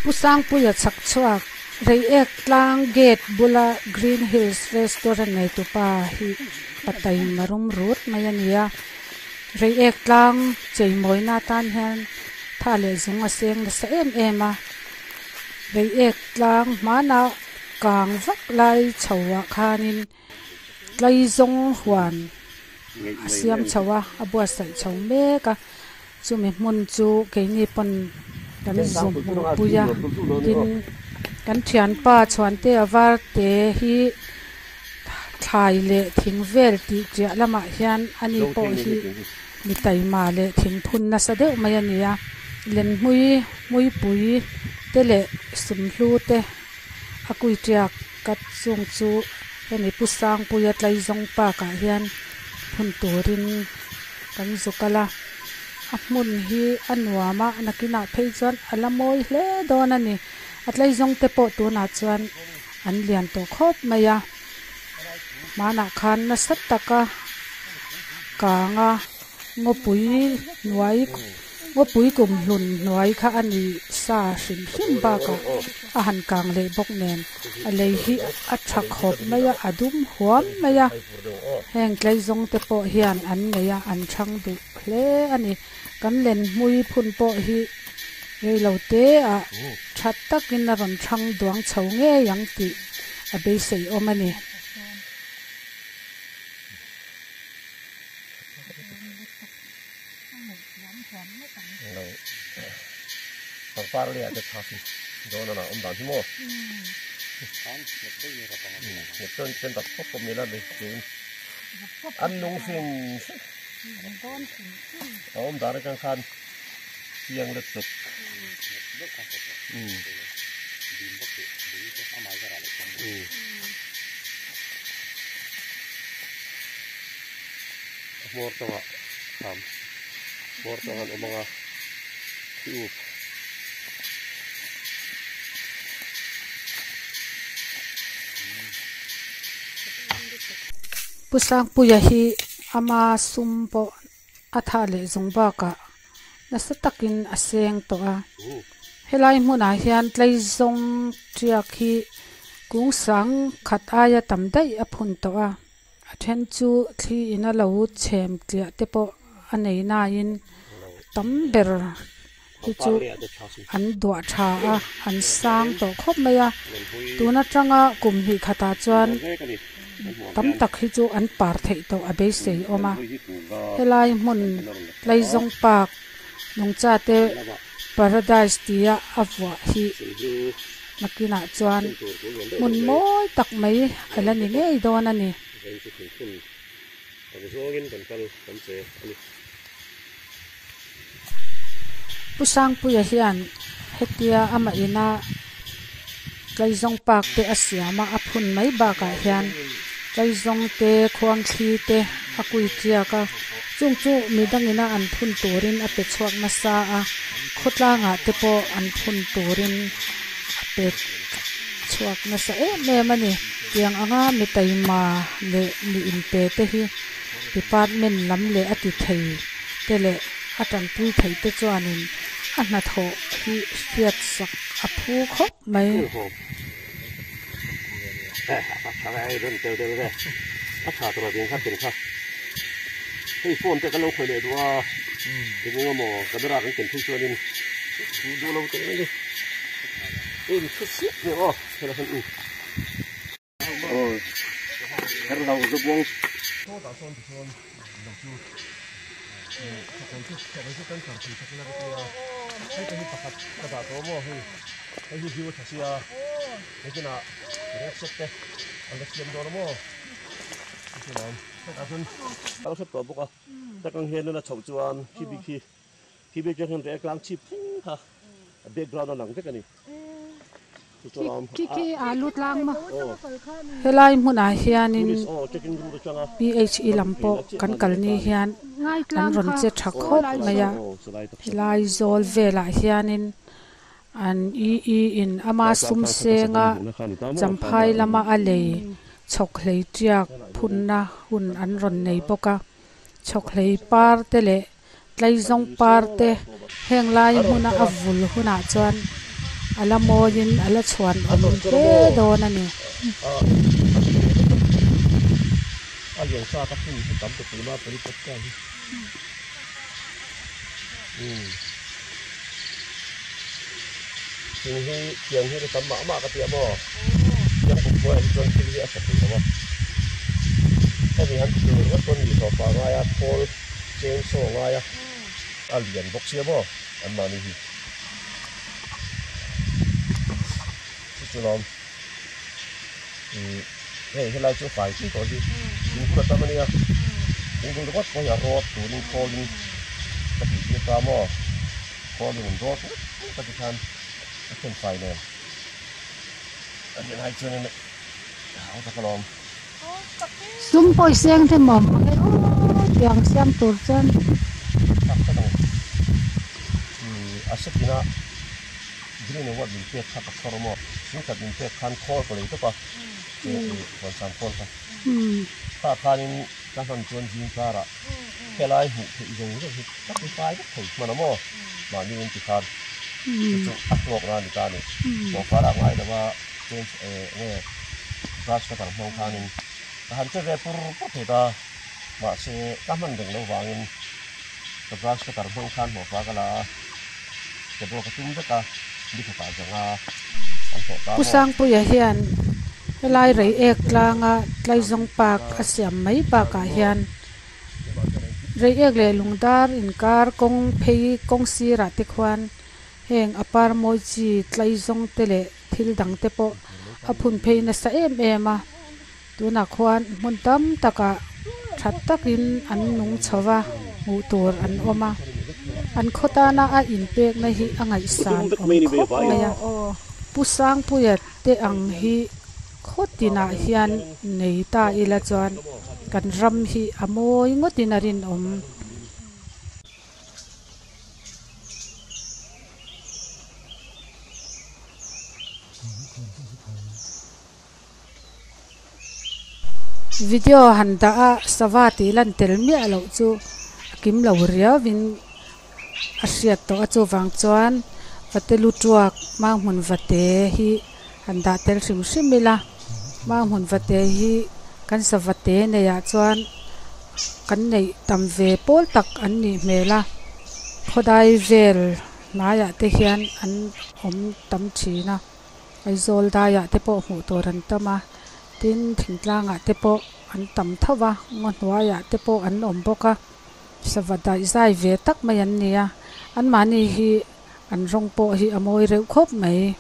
Pu Sangpuia chhak chhuak Reiek tlang gate bula Green Hills restaurant neitupa hi pataima rum rut mai a ni a Reiek tlang cheimawina atan hian tha leh zung a seng nasa em em a Reiek tlang hmanah kang vak lai chho ah khanin tlaizawng huan a siam chho a a buatsaih chho mek a chumi hmun chu keini pawn kan zu hmuh pui a tin kan thianpa chhuante a var te hi thlai leh thing vel tih chiah lamah hian ani pawh hi mi taima leh thing phun nasa deuh mai a ni a lenhmui hmuipui te leh sumhlu te a kui tiak kat chung chu hemi pu sangpuia tlaizawng park ah hian phun turin kan zu kal a a hmun hi a nuam a nakinah phei chuan a la mawi hle dawn a ni a tlaizawng te pawh tunah chuan an lian tawh khawp mai a hmanah khan nasa taka kang a ngawpui hnuai ngawpui kum hlun hnuai kha a ni sa hrim hrim bakah a han kang leh bawk nen a lei hi a tha khawp mai a a dum huam mai a heng tlaizawng te pawh hian an nei a an chhang duh hle a ni kan lenhmui phun pawh hi reilo te ah tha takin a rawn chhang duang chho ngei ang tih a beisei awm a ni. A hmawr tawngah kham hmawr tawng an awm ang a khi up. Pu Sangpuia hi ama sum pawh a tha leh zawng bakah nasa takin a seng tawh a helai hmunah hian tlaizawng tiak hi kung sang khat aia tam daih a phun tawh a. A then chu thli in a lo chhem tliah te pawh a nei nain tam ber hi chu an duah tha a an sang tawh khawp mai a tun atanga kum hnih khatah chuan tam tak hi chu an par theih tawh a beisei awm a helai hmun tlaizawng park nungcha te paradise tia a vuah hi nakinah chuan hmun mawi tak mai a la ni ngei dawn a ni. Pu Sangpuia hian hetia amah ina tlaizawng park te a siam a a phun mai bakah hian tlaizawng te khuangthli te a kui chiak a chung chu midangina an phun turin a pe chhuak nasa a khawtlangah te pawh an phun turin a pe chhuak nasa em em a ni tiang anga mi taima leh mi inpe te hi department lam leh a ti thei te leh a tanpui thei te chuanin a hnathawh hi hriat sak a phu khawp mai. Helai hmunah hianin PHE lam pawh kan kal ni hian an rawn che tha khawp mai a helai zawl velah hianin an EE in ama sum senga champhai lama a lei chhawk hlei tiak phunna hun an rawn nei bawk a chhawk hlei par te leh tlaizawng par te heng lai hmuna a vul hunah chuan A la mawiin a la chhuan awm hle dawn a ni. Sum pawh i seng te maw mange aw tiang siam tur chuan. Pu Sangpuia hian helai Reiek tlanga Tlaizawng Park a siam mai bakah hian Reiek leh Lungdar inkar kawng phei kawng sirah te khuan heng a par mawi chi Tlaizawng te leh thil dang te pawh a phun phei nasa em em a. Tunah khuan hmun tam takah tha takin an nung chho va, hmuh tur an awm a. An khaw tana a inpekna hi a ngaihsan awm khawp mai a. Pu Sangpuia te ang hi khaw tinah hian nei ta ila chuan kan ram hi a mawi ngawtin a rinawm. Video han dah a sava tih lan tel miah loh chu a kim lo riau in a hriat tawh a chuvang chuan vate lu tuak mang hmun vate hi han dah tel hrim hrim ila mang hmun vate hi kan sava te nei ah chuan kan neih tam ve pawl tak an nih hmel a khawdai vel hnaiah te hian an awm tam thin a. Aizawl daiah te pawh hmuh tur an tam a, tin thingtlangah te pawh an tam tho va, ngaw hnuaiah te pawh an awm bawk a, sava daih zai ve tak mai an ni a, anmahni hi an rawng pawh hi a mawi reuh khawp mai.